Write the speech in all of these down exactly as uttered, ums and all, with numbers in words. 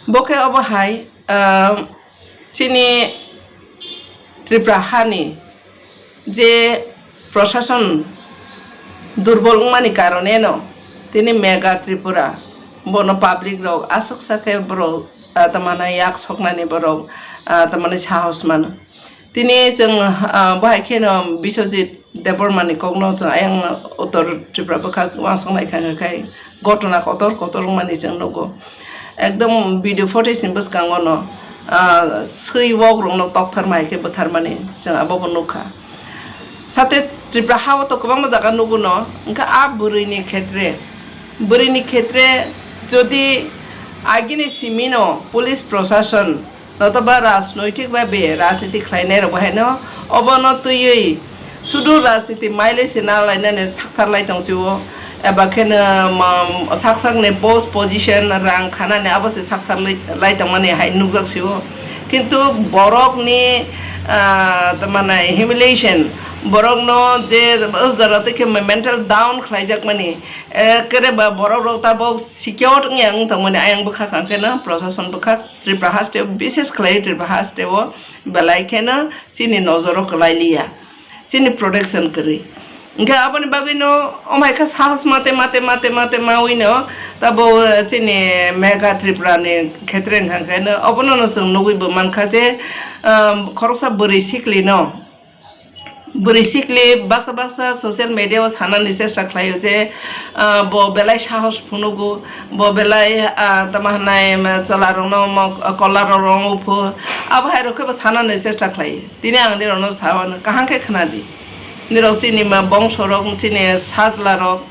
Bo khe obo hai, ah, chini Tripura hani je prosason durbol wngmani karoneno tini Mega Tripura bono public rok aswksa khe borok, ah, tamani yak soknani borok, ah, tamani sahos mano. Tini chwng, ah, bahai kheno Biswajit Debbarmani kokno chwng ayang Uttor Tripura bwkhak uansuk nai kha, hwnkhe ghotona kotor kotor wngmani chwng nugo. Ekdom video footage ni bwskango no, ah, swi wok rokno tokthar mai khe bwtharmani chwng abobo nukha. Sate Tripura hao to kwbangma jaga nugo no, hwnkhe a bwrwi ni khetre, bwrwi ni khetre jodi agini simi no police prosason notoba rajnoitik ba be rajniti khlainai rok bo haino obono twiwi sudu rajniti maile se na lainani sakthar lai tong sio, eba kheno ma-, sak sak ni post position rang khanani abo se sakthar lai, lai tongmani hai nukjak sio. Kintu borok ni, ah, tamani humiliation, borok no je o jora twi khe mental down khlaijakmani, eh, kere ba borok rok tabok secure wngya wng tongmani ayang bwkha kha khe no prosason bwkha. Tripura haste o, bises khlai Tripura haste o belai kheno chini nojoro kwlai liya, chini protection kwrwi. Hwnkhe aboni bagwino omhaikhe sahos mate, mate, mate, mate mawino tabo chini Mega Tripura ni khetre wngkha khe no obono no chwng nugwi bo mankha je, um, khoroksa bwrwi siklino Bwrwi sikli baksa baksa social media o sanani chesta khlaio je, ah, bo belai sahos phunugo, bo belai, ah, tamo hwnai, um, chwla rokno mo-, kolla rok rwngwi phu, abo hai rok khe bo sanani chesta khlai. Tini ang nirokno sao, kaham khe khna di. Nirok chini ma bongso rok, chini sajla rok,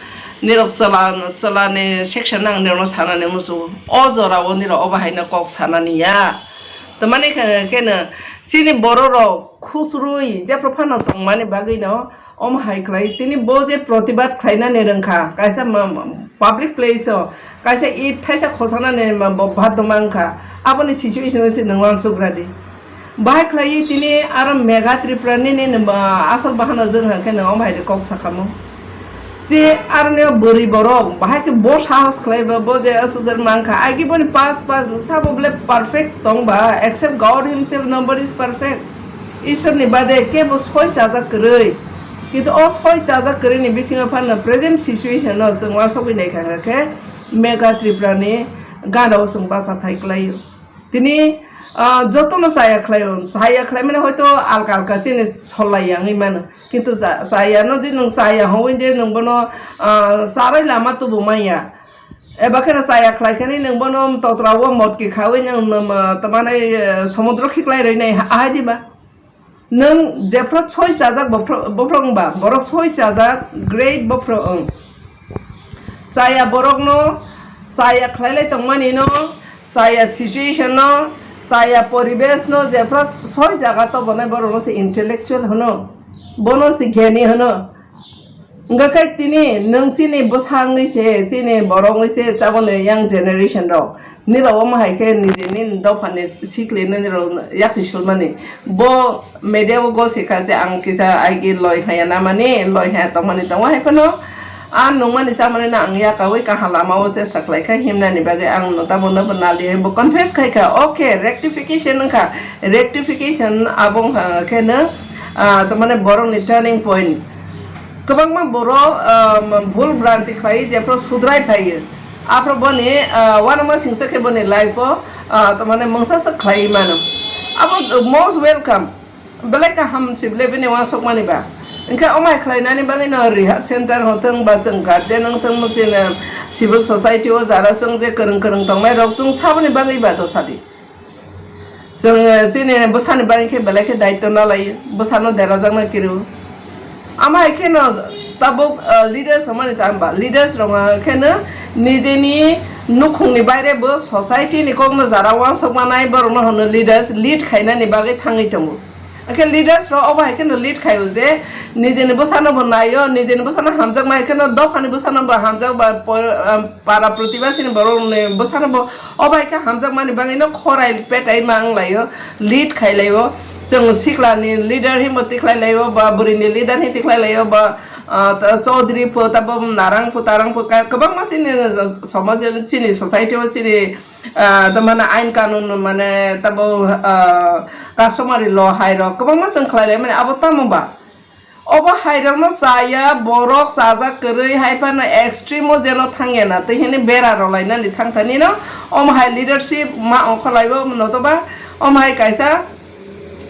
nirok chwla, chwlani section no ang nirokno sanani muchungo. O jora o nirok obo hai no kok sanani ya. Tamani khe, khe no chini borok rok khusrwi jephru phano tongmani bagwi no omo hai khlai. Tini bo je protibad khlainani rwngkha, kaisa ma-, ma-, public place o kaisa it thaisa khosanani ma-, bo baddho mankha, aboni situation o se nwng uansuk gra di. Bahai khlai tini aro Mega Tripura nini, nini, ma-, asal bahano jwng hai khe nwng omo hai de kok sakhamu. Je aroni bwrwi borok bahai khe bo sahos khlai ba, bo je aswk jak mankha, agi boni pass, pass sabo ble perfect tong ba, except God himself, nobody is perfect. Ishwar ni bade kebo soi chajak kwrwi. Kintu o soi chajak kwrwi ni bisingo phano present situation no chwng uansugwi naikha khe Mega Tripura ni gana o chwng bacha thai kwlaio. Tini, ah, jotono chaya khlaio, chaya khlaimani hoito alka alka chini sol lai ya wngwi mano. Kintu cha-, chaya no je nwng chaya hwnwi je nwng bono, ah, charwi lama tubu manya. Eba kheno chaya khlai khani nwng bono totra o motki khawi nwng, nwng, ah, tamani, eh, somudro khiklai rwi nai ha-, ahai diba? Nwng jephru soi chajak bophru-, bophru wngba, borok soi chajak great bophru wng. Chaya borokno, chaya khlailai tongmani no, chaya situation no, chaya poribesh no, jephru soi jaga tobonai borok no se intellectual hwno, bono se gyani hwno. Wngkha khe tini nwng chini bwsa wngwi se, chini borok wngwi se, taboni young generation rok. Nirok omo hai khe niji nini dophani sikli no nirok yaksi sulmani. Bo media o gosi kha je ang kisa aigi loi haya namani, loi haya tongmani tongo hai phano. A nungmani chamani no ang yakaui kaham lama o chesta khlai kha himnani bagwi ang no tamo no bo nali bo confess khai kha. Okay, rectification wngkha. Rectification abo wngkha khe no, ah, tamani borok ni turning point. Kwbangma borok, ah, bhul bhranti khlai jephru sudrai phaiyo. Aphru boni, ah, uanama singsa khe boni life o, ah, tamani mungsa se khlai mano. Abo most welcome. Belai kaham se ble bini uansukmani ba. Hwnkhe omo hai khlainani bagwi no rehab center hwntwng ba chwng guardian wngthwng, chwng civil society o jara chwng je kwrwng kwrwng tongnai rok chwng saboni bagwi ba dosa di. Chwng, eh, chini bwsani bagwi khe belai khe daityo nalai, bwsano derajaknai kiriwo. Ama hai kheno tabuk, eh, leaders hwnmani ta hwnba, leaders rok khe no nijeni nukhungni baire bo society ni kokno jara uansuk manai borokno hwno leaders, lead khainani bagwi thangwi tongo. Hakhe leaders rok obo hai kheno lead khaio je nijeni bwsano bo naio, nijeni bwsano hamjakma hai kheno dophani bwsano bo hamjak ba por-, um, para protibasi ni borok ni bwsano bo obo hai khe hamjakmani bagwi no khorai petai ma wnglaio, lead khailaio. Chwng sikla ni leader hinbo tikhlai laio ba, bwrwi ni leader hin tikhlai laio ba, ah, ta-, chaudhary pho, tabo narang pho, tarang pho, ka-, kwbangma chini somaj, chini society o chini, ah, tamani ain kanun mane tabo, ah, customary law hai rok kwbangma chwng khlai lai mani abo tamo ba? Obo hai rok no chaya, borok chajak kwrwi hai phano extreme o jeno thangya na twi hini bera rw lai nani thang thani no, omo hai leadership ma ongkho lai o notoba, omo hai kaisa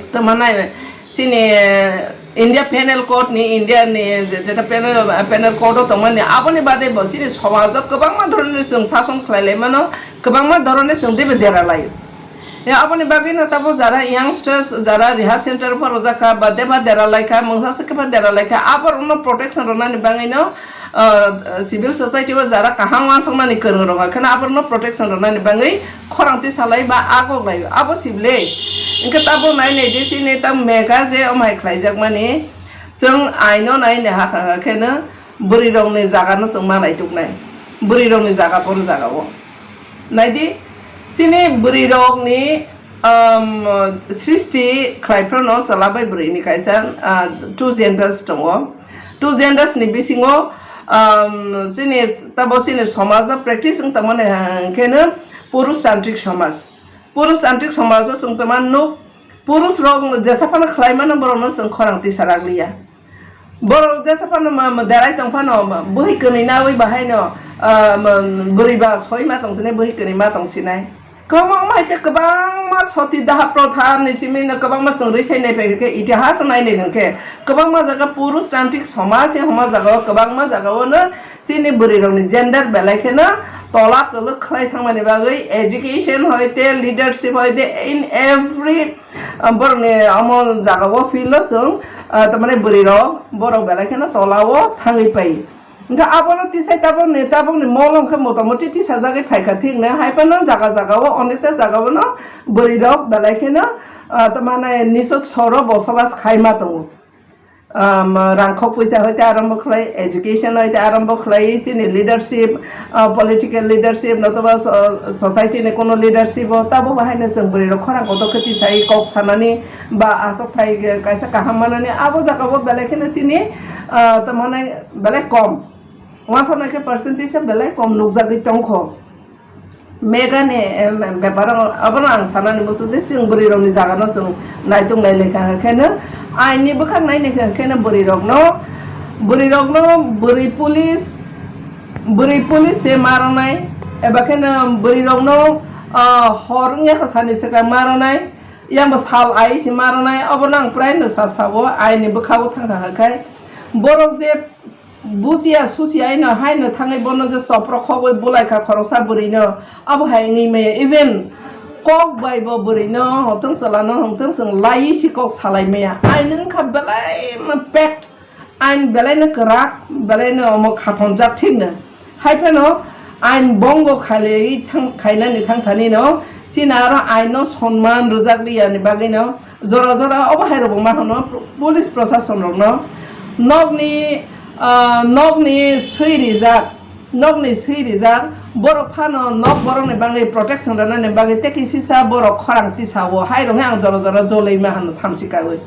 Tamo nai chini, eh, India Penal Code ni, India ni je-, jeta penal, penal code o tongmani, aboni bade bo chini somajo kwbangma dhoroni chwng sason khlai lai mano, kwbangma dhoroni chwng teibo dera lai. Ya, aboni bagwi no tabuk jara youngsters, jara rehab center o pharo jakha ba deba dera lai kha, mungsa se khe ba dera lai kha, aborokno protection rwnani bagwi no, ah, civil society o jara kaham uansuknani kwrwng rok khe no aborokno protection rwnani bagwi khorang twi salai ba agok lai abo sible. Hwnkhe tabuk nai nai di chini tam mega je omo hai khlai jak mani, chwng aino nai nai hakha khe no bwrwi rok ni jaga no chwng ma nai tuk nai, bwrwi rok ni jaga boro jaga o nai di chini bwrwi rok ni, um, srishti khlai phano chwla bai bwrwi ni kaisa, ah, two genders tongo. Two genders ni bisingo, um, chini tabo chini somajo practice wng tongmani hwnkhe no purush tantrik somaj. Purush tantrik somajo chwng tongma nuk, purush rok jesa phano khlai mano borok no chwng khorang tisa rak liya. Borok jesa phano ma, ma derai tong phano ma, bwhi kwnwi nawi bahai no, ah, ma, bwrwi ba soi ma tong sinai, bwhi kwnwi ma tong sinai. Kwbangma hai khe kwbangma soti daha protha ni chimino kwbangma chwng rwi sai nai phai khe itihas nai nai hwnkhe kwbangma jaga purush tantrik somaj se homa jaga o kwbangma jaga o no chini bwrwi rok ni gender belai kheno tola kwlwk khlai thangmani bagwi education hoite leadership hoite in every, ah, borok ni omo jaga o field o chwng, ah, tamani bwrwi rok borok belai kheno tola o thangwi pai. Hwnkhe abono tisai tabukni, tabukni molo hwnkhe motamoti tisajagwi phaikha thikno, hai phano jaga jaga o, onekta jaga o no bwrwi rok belai kheno, ah, tamani niso sthoro bosobas khai ma tongo. Um, rangkhok puisa hoite arombo khlai, education hoite arombo khlai, chini leadership, ah, political leadership, notoba so-, society ni kono leadership o, tabo bahai no chwng bwrwi rok khorang kotor khe tisai kok sanani, ba aswk thai kaisa kaham manani, abo jaga o belai kheno chini, ah, tamo nai belai kom. Uansuknai khe percentage belai kom nukjagwi tongkho. Mega ni, em, bepar o, abono ang sanani muchung je chwng bwrwi rokni jaga no chwng naitung nai lekha khe no aini bwkhak nai lekha khe no bwrwi rokno, bwrwi rokno bwrwi police, bwrwi police se maronai, eba khe no bwrwi rokno, ah, hor wngya kha sani swkang maronai. Yang bo sal ai se maronai, obo nang prai no sa sao, aini bwkha o thang kha khai. Borok je buchiya suchiya ino hai no thangwi bono je chopro khogwi bulai kha khoroksa bwrwi no, abo hai wngwi maya. Even kok bai bo bwrwi no hongthong chwla no hongthong chwng lai si kok salai maya. Aini wngkha belai ma pact. Ain belai no kwrak, belai no omo khathonjak thik no. Hai phano ain bongo khailai thang, khainani thang thani no, chini aro ain no sonman rwjak liya ni bagwi no, jora jora obo hai rok bo ma hwno, police prosason rok no, nokni, ah, nokni swi rijak, nokni swi rijak, borok phano nok borok ni bagwi protection rwna ni bagwi tei kisisa borok khorang tisa o, hai rok ang jora jora joloi ma hwno thamsi kaui.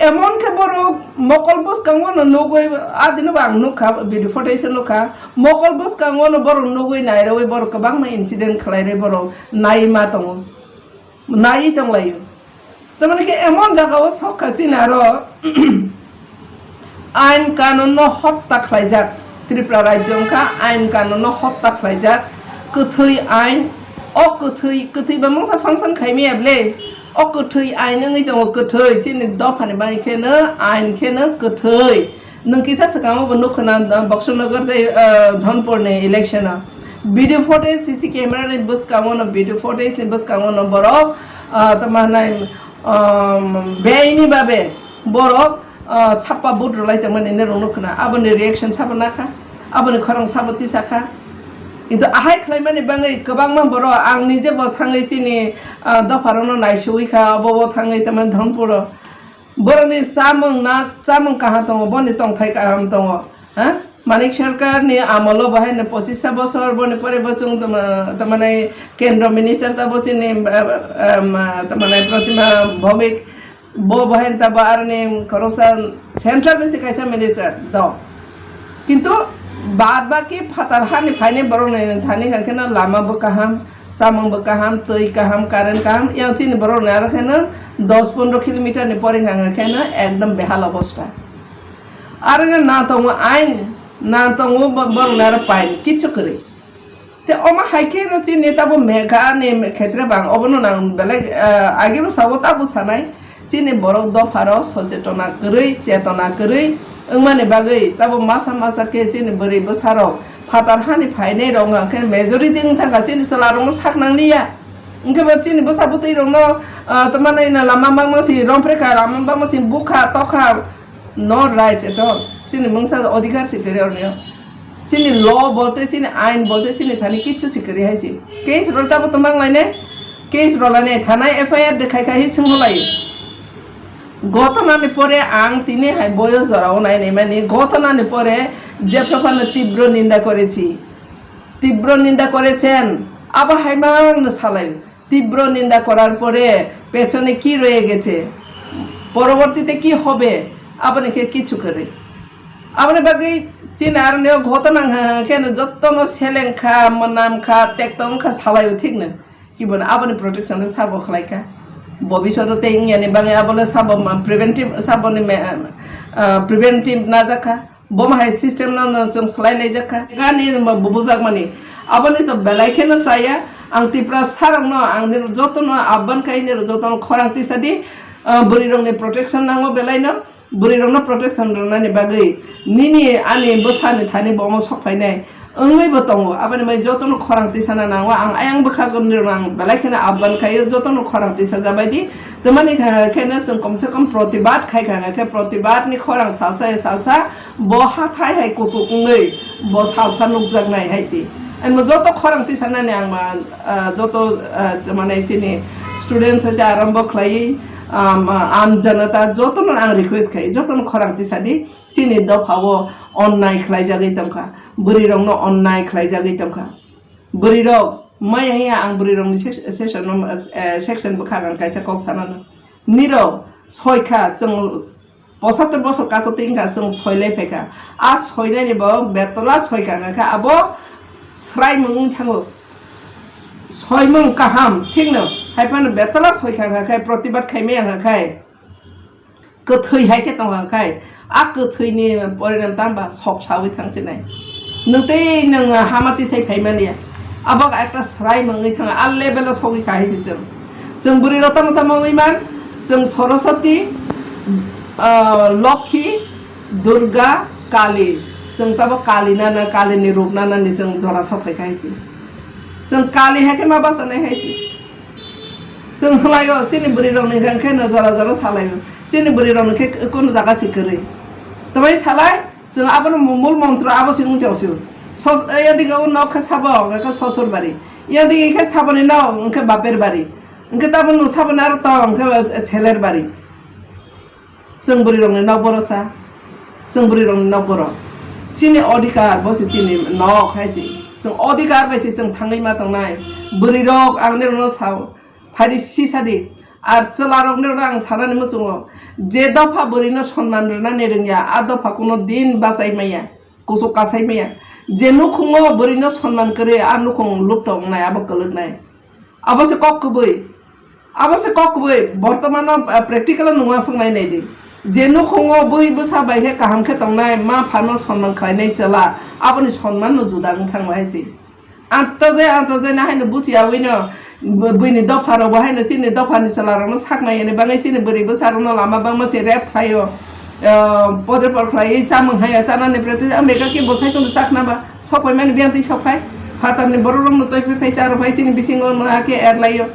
Emon khe borok mokol bwskango no nugwi, adino bo ang nukha, video footage nukha, mokol bwskango no borok nugwi nairowi borok kwbangma incident khlairwi borok nai ma tongo, naiwi tonglaio. Tamani khe emon jagao sokha chini aro ain kanun no hotta khlaijak. Tripura rajyo wngkha ain kanun no hotta khlaijak, kwthwi ain, o kwthwi, kwthwi ba mungsa function khaimaya ble, o kwthwi ain wngwi tongo, kwthwi chini dophani bai kheno ain kheno kwthwi. Nwng kisa swkango bo nukho na, uh, Boxer Nagar tei, uh, Dhonpur ni election o video footage, C C camera ni bwskango no, video footage ni bwskango no borok, uh, tamo hinai, um, beaini babe borok ah, sappa vote rwlai tongmani norok nukha na, aboni reaction sabo nakha, aboni khorang sabo tisakha. Kintu ahai khlaimani bagwi kwbangma borok, ang nije bo thangwi chini, ah, dopharokno naisugwi kha, obo bo thangwi tamani Dhonpuro. Borokni chamung na, chamung kaham tongo, boni tongthai kaham tongo, ha? Manik Sarkarni amolo bo haino pochista bosor, boni pore bo chwng tama-, tamani kendro minister tabo chini, ah, ah, ma-, tamani Protima Bhowmik, Bo bahai ta bo aroni khoroksa central ni se kaisa minister do. Kintu baad baki phatar hani phainai borok ni thani kha kheno lama bo kaham, samung bo kaham, twi kaham, current kaham, yang chini borok ni aro kheno dos pondro kilometer ni pore kha kheno ekdom behal obostha. Aro no na tongo ain, na tongo bo-, borok ni aro pain, kichu kwrwi. Te omo hai khe no chini tabo Megha ni khetre bang obono nang belai, ah, age bo sabo tabo sanai. Chini borok dopha rok sochetona kwrwi, chetona kwrwi wngmani bagwi tabo masa masa khe chini bwrwi bwsa rok phatar hani phainai rok hwnkha khe majority wngkha chini chwla rok no sak nang liya. Hwnkhe bo chini bwsa bwtwi rok no, ah, tamo nai na lama bangma si rompre kha, lama bangma si bukha tokha. No rights at all. Chini mungsa odhikar si kwrwi orni o. Chini law bolte, chini ain bolte, chini thani kichu si kwrwi hai si. Case rol tabo tongmang lai ne? Case rol ne thana F I R de khai khai hi singho lai. Ghotona ni pore ang tini hai boyos jora o nai nai mani. Ghotona ni pore je prophano tibro ninda korechi. Tibro ninda korechen. Abo hai mang no salai. তীব্র নিন্দা করার পরে পেছনে কি রয়ে গেছে, পরবর্তীতে কি হবে, aboni khe kichu kwrwi. Aboni bagwi chini aroni o ghotona wngkha khe no jotono seleng kha, mwnam kha, tekto wngkha salai o thik no. Kibo no aboni protection no sabo khlai kha. Bobishoto tei wngya ni bagwi abo le sabo ma-, preventive, sabo ni me-, ah, preventive najak kha. Bo ma hai system no, no chwng swlai laijak kha. Gani bo bujakmani. Aboni to belai kheno chaya. Ang Tiprasa rokno, ang nini jotono abban khai nini jotono khorang tisa di. Ah, bwrwi rokni protection nango belai no. Bwrwi rokno protection rwnani bagwi nini ani bwsani thani bo omo sok phainai wngwi bo tongo. Aboni bai jotono khorang tisana nango. Ang ayang bwkha gwnwi rokno ang belai kheno abban khaio, jotono khorang tisa jabai di. Tamani kha-, kheno chwng komse kom protibad khai kha, khe protibad ni khorang salsa ya salsa. Bo hathai hai kuchuk wngwi bo salsa nukjaknai hai se. Ani bo joto khorang tisanani ang ma, ah, joto, ah, mane chini students hoite arombo khlaiwi, ah, ma, am janata jotono ang request khai, jotono khorang tisadi, chini dopha o onnai khlaijagwi tongkha, bwrwi rokno onnai khlaijagwi tongkha. Bwrwi rok maya hiya ang bwrwi rokni sec-, session no, eh, section bwkha ang kaisa kok sanano. Nirok soikha chwng Posatter bosor kato tingkha chwng soilai phaikha. A soinani bo betola soikha hwnkha khe abo sraimung wng thango. Soimung kaham thikno. Haiphano betola soikha hwnkha khe protibad khaimaya hwnkha khe kwthwi hai khe tongkha khe a kwthwini porinam tangba sok sawi thangsinai. Nwng tei nwng hama tisai phaimaliya. Abo ekta srai mungwi thang, a level o sogwi kha hai se chwng. Chwng bwrwi rok tamo tamo wngwi man, chwng Soroswati, ah, Lokhi, Durga, Kali. Chwng tabo Kali nana, Kali ni rup nana ni chwng jora sok phai kha hai se. Chwng Kali hai khe ma bachanai hai se. Chwng hwlaio, chini bwrwi rok ni khe no jora jora salaio. Chini bwrwi rok ni khe kunu jaga se kwrwi. Tamai salai, Chwng abono mul montro abo se wng tong sio. Sos-, yadige o nok khe sabo, hwnkhe Sosur bari. Yadige khe saboni nok, hwnkhe Baper bari. Hwnkhe tabuk no saboni aro tong, hwnkhe Seler bari. Chwng bwrwi rokni nok boro sa. Chwng bwrwi rokni nok boro. Chini odhikar, bo se chini nok hai se. Chwng odhikar bai se chwng thangwi ma tongnai. Bwrwi rok ang nirokno sao. Phaidi sisadi. Ar chwlarokno ang sanani muchungo, je dopha bwrwino sonman rwnani rwngya, a dopha kuno din bachai maya, kuchuk kasai maya. Je nukhungo bwrwino sonman kwrwi, a nukhung lukto wngnai, abo kwlwknai. Abo se kok kwbwi. Abo se kok kwbwi. Bortomano, ah, practical-o nungma swngnai naidi. Je nukhungo bui bwsa bai khe kaham khe tongnai, ma phano sonman khlainai chwla, aboni sonmanno juda wng thangma hai se. Ang tojai, ang tojai na haino buchi awino, bu-, buini dopha rok bo haino chini dopha ni chwla rok no sak nai yani bangwi chini bwrwi bwsa rok no lama bangma se rep khlaio, ah, podre por khlaiwi chamung haya chanani practice ang bega khe bo sai chwng sak na ba sok pai mani biyang twi sok phai phatar ni borok rok no twi phai phai cha rw phai chini bisingo no ake er laio.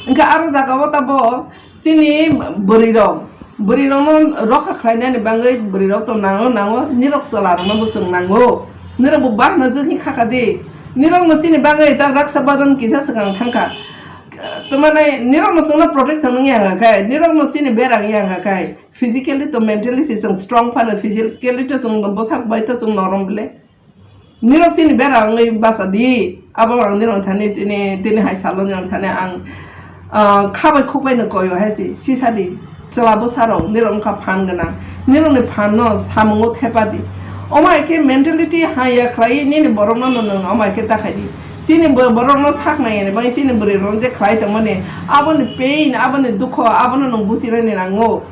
Hwnkhe aro jaga o tabo Chini bwrwi rok, bwrwi rok no rokha khlainani bangwi bwrwi rok to nango, nango, nirok chwla rok no bo chwng nango, nirok bo bahna jwk hi khakha di, nirok no chini bangwi ta raksa badan kisa swkang thangkha, tamani nirok no chwngno protection wngya hwnkha khai, nirok no chini bera wngya hwnkha khai, physically to mentally se chwng strong phano, physically to chwng bwsak bai to chwng norom bile. Nirok chini bera wngwi bacha di, abo ang nirok thani tini, tini hai salo nirok thani ang Ah, kha bai khuk bai no koi o hai se, sisa di. Chwla bwsa rok, nirok wngkha phan gwnang. Nirok ni phan no samungo thepa di. Omo hai khe mentality ha ya khlai, nini borok no no nwng omo hai khe ta khai di. Chini bo-, borok no sak nai ni bai chini bwrwi rok je khlai tong mani, abo ni pain, abo ni dukho, abo no nwng buchi nani nango.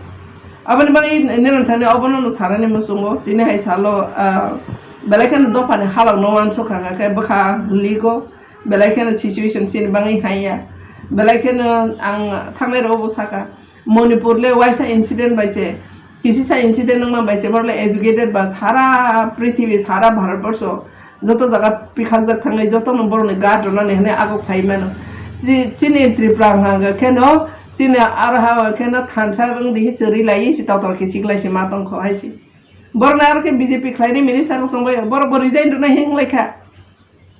Abo ni bagwi nirok thani obo no no sanani muchungo, tini hai salo, ah, belai kheno dopha ni halok no uansuk kha khe bwkha ligo. Belai kheno situation chini bangwi hai ya. Belai kheno ang thangnai rok bo saka. Manipur le waisa incident bai se, kisisa incident wngma bai se, borok le educated ba sara prithibi, sara Bharat borsho, joto jaga pikhakjak thangwi, joto no borok ni guard rwnani hwnwi agok phai mano. Chi-, chini Tripura hwnka kheno, chini aro ha kheno thansa wng di hi chwrwi lai si total kichik lai si ma tong kho hai si. Borok no aro khe B J P khlai ni minister rok tong bai, borok bo resign rwna hing lai kha.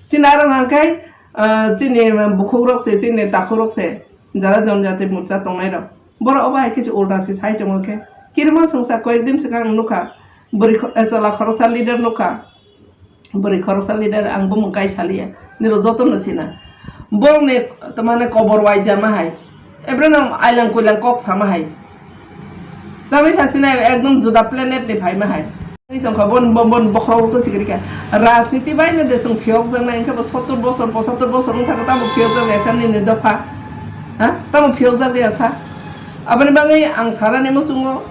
Chini aro hwnka khe, ah, chini bukhuk rok se, chini takhuk rok se, jara jonjati morcha tongnai rok. Borok obo hai khe se ulta se sai tongo khe. Kirima swngsa koyek din swkang nukha, bwrwi kho-, eh, chwla khoroksa leader nukha. Bwrwi khoroksa leader ang bumung kai saliya. Nirok joto no sina. Borok ni tamane kobor waijama hai. Ebro no ailang kuilang kok sama hai. Tamai sa sina ekdom juda planet ni phaima hai. Tongkha bon, bon, bon bokhorok khe sikri kha. Rajniti bai no de chwng phiyok jaknai, hwnkhe bo sottor bosor, pochattor bosor wng thangkha, tamo phiyok jaknai asa nini dopha? Ha? Tamo phiyok jakya sa? Aboni bagwi ang sanani muchungo,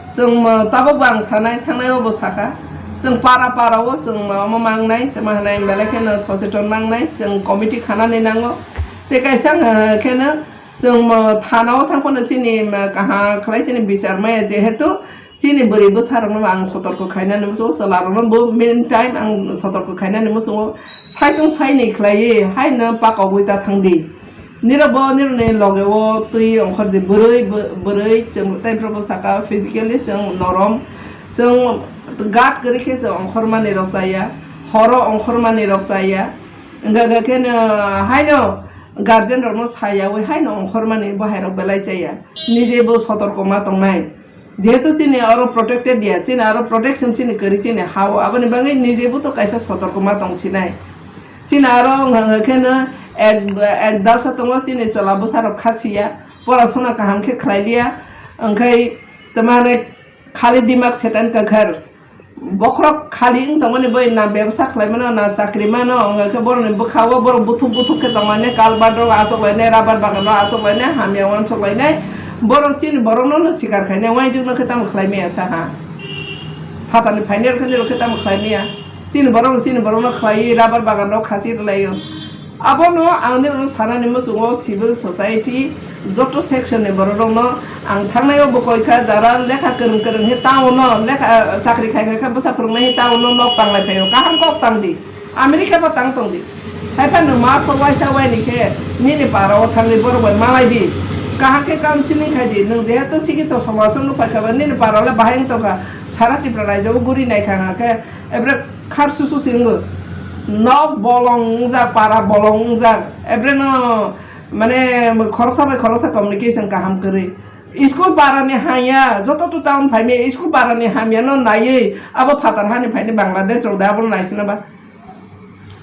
chwng mo tabok bo ang sanai, thangnai o bo sakha. Chwng para para o chwng mo omo mangnai, tamo hwnai belai kheno soseton mangnai, chwng committee khanani nango. Tei kaisa ang, eh, kheno, Chwng mo thana o thang phano chini, ma, kaha khlai chini bichar maya, jehetu chini bwrwi bwsa rokno ang sotorko khainani muchungo, chwla rokno bo mean time ang sotorko khainani muchungo, saichung saini khlaiwi haino pakogwi ta thang di. Nirok bo nirok ni loge o twi ongkhor di, bwrwi, bw-, bwrwi chwng tei phuru bo saka physically chwng norom, chwng guard kwrwi khe chwng ongkhor mani rok chaya, horo ongkhor mani rok chaya, wngkha khe no haino guardian rokno sayawi haino ongkhormani bo hai rok belai chaya. Nije bo sotorko ma tongnai. Jehetu chini oro protected ya, chini oro protection chini kwrwi chini ha-o, aboni bagwi nije bo to kaisa sotorko ma tong sinai. Chini oro wngkha khe no ek, ek dalsa tongo chini chwla bwsa rok kha siya, porasona kaham khe khlai liya, wngkhai tamo hwnwi khali dimak setan kakhar. Bokhorok khali wng tongmani bai na bebsa khlai mano, na chakri mano, wngkha khe borokni bwkha-o borok buthuk buthuk khe tongmani, kalbat rok achuk lainai, rabar bagan rok achuk lainai, hamya uansuk lainai, borok chini borokno no sikar khainai, uaijwk no khe tamo khlai maya sa ha. Phatarni phainai rok khe nirok khe tamo khlai maya. Chini borok no chini borokno khlaiwi rabar bagan rok khasi rwlaio. Abono ang nirokno sanani muchungo civil society joto section ni borok rokno ang thangnai o bo koi kha, jara lekha kwrwng kwrwng he town no lekha chakri khai khai kha bwsa phwrwngnai he town no nok tanglai phaio, kaham kok tang di, America bo tang tong di. Hai phano ma so waisa waini khe nini para o thangwi borok bai malai di, kaham khe counseling khai di, nwng jehetu sikito somaj o nuk phai kha ba nini para le bahai wng tong kha, sara Tripura rajyo o guri nai kha hwnkhe. Ebre khar susu se wngo. Nok bolong wngjak, para bolong wngjak. Ebre no, mane, khoroksa bai khoroksa communication kaham kwrwi. School para ni hamya, joto to town phaimya, school para ni hamya no naiwi, abo phatar hani phaini Bangladesh rok da, abono naisina ba.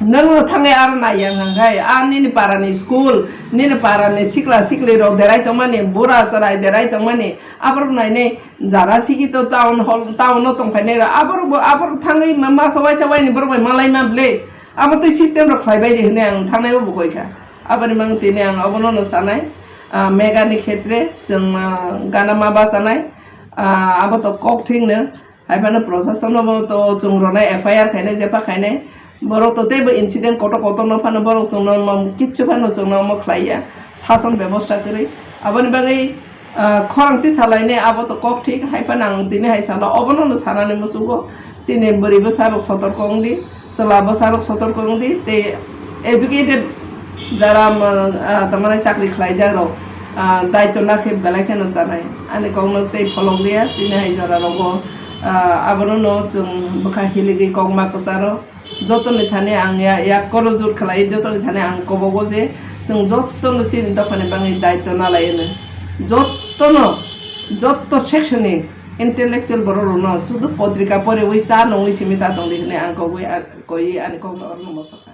Nwng thangwi aro naiya hwnkhai, a nini para ni school, nini para ni sikla sikli rok derai tongmani, bura chwrai derai tongmani, aborok nainai. Jara sigi to town hall, town no tongphainai rok, aborok bo, aborok thangwi ma, masa waisa waini borok bai malai ma ble. Abo tei system rok khlai bai di hwnwi ang thangnai bo bukoi kha. Aboni mang tini ang obono no sanai, ah, mega ni khetre chwng, ah, gana ma bachanai, ah, abo to kok thik no. Hai phano procession no bo to chwng ronai F I R khainai, jepha khainai. Borok to teibo incident kotor kotor no phano borok chwngno mo-, kichu phano chwngno omo khlaiya, sason bebosta kwrwi. Aboni bagwi, ah, khorang tisa lainai abo to kok thik, hai phano ang tini hai salo obono no sanani muchungo chini bwrwi bwsa rok sotorko wngdi, chwla bwsa rok sotorko wngdi, tei educated jara, ah, tamani chakri khlaijak rok, ah, daityo nakhe belai kheno chanai. Ani kokno tei pholok liya, tini hai jora rogo, ah, abono no chwng bwkha hiligwi kok ma kwcharo. Jotoni thani ang ya, yak koro jur khlai, jotoni thani ang kobogo je chwng jotono chini dophani bagwi daityo nalai hwnwi. Jotono, jotto section ni intellectual borok rokno sudu potrika poriwi cha nungwi simi ta tongdi hwnwi ang kogwi, koi ani kokno orno mosokha.